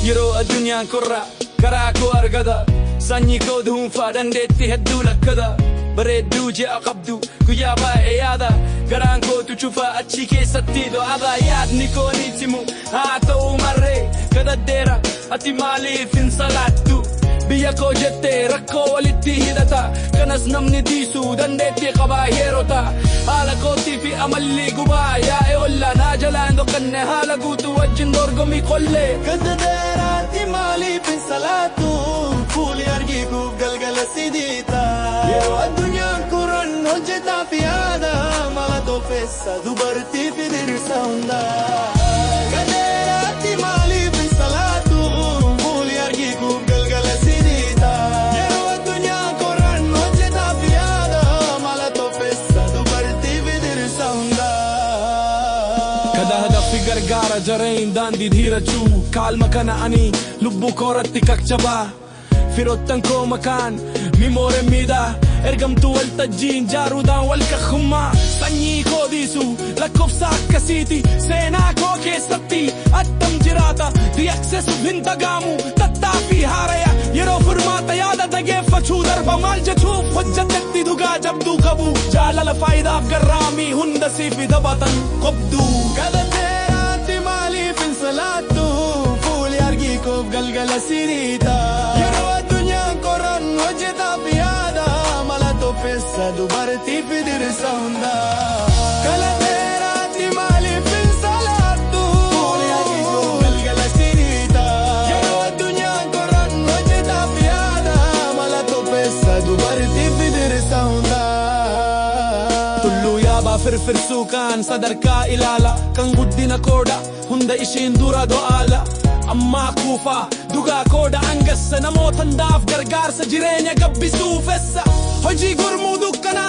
Yeroo addunyaan korraa karaa koo argata. Sanyii koo dhuunfaa dandeettii hedduu lakkata. Bareedduu ji'a qabdu guyyaa baay'ee yaada. Garaan kootu cufaa achi keessatti do'ata. Yaadni koo ni cimu haa ta'u marree kadhadheera ati maaliif hin salaattu? Biyya koo jettee rakkoo walitti hidhata. Kanas namni dhiisu dandeettii qabaa yeerota. Haala kootii fi amalli gubaa yaa'e olla naa jalaan dhokanne haala guutuu wajjin dorgomii qollee. Kadhadeeraatti maaliif hin salaattu? Fuuli argikuuf galgala sidiita. Yeroo addunyaan kuran hojjetaaf yaada. Mala tofessa dubartii fi dhirsa hundaa. Kadhadeeraatti maaliif hin salaattu? Fuuli argikuuf galgala sidiita. Yeroo addunyaan kuran hojjetaaf yaada. Mala tofessa dubartii fi dhirsa hundaa. Kadhaa fi gargaara jareen daandii dhiirachuu kaalma kana ani lubbuu kooratti kakchabaa. Firoottan koo makaan mimoore miidhaa ergamtuu waltajjiin jaaruudhaan wal kakkummaa sanyii koo dhiisu lakkoofsa akkasiiti seenaa koo keessatti attam jiraata diyaksisuuf hin dagaamu tattaaffii haaraya yeroo furmaata yaada dhageeffachuu darba maal jechuuf hojjetetti dhugaa jabduu qabu jaalala faayidaaf garraamii hunda siif dabatan qobduu. Kadhadeeraatti maaliif hin salaattu? Fuuli argikuuf galgala siriita. Yeroo addunyaan koran hojjetaaf yaada. Mala tofessa dubartii fi dhirsa hundaa. Kadhadeeraatti maaliif hin salaattu? Fuuli argikuuf galgala siriita. Yeroo addunyaan koran hojjetaaf yaada. Mala tofessa dubartii fi dhirsa hundaa. Tulluu yaabaa firfirsuu kaan sadarkaa ilaala kan guddina kooda hunda ishiin dura do'aala. Ammaa kuufaa dhugaa kooda angassa namoota hundaaf gargaarsa jireenya gabbisuu fessa hojii gurmuu dukkanaa.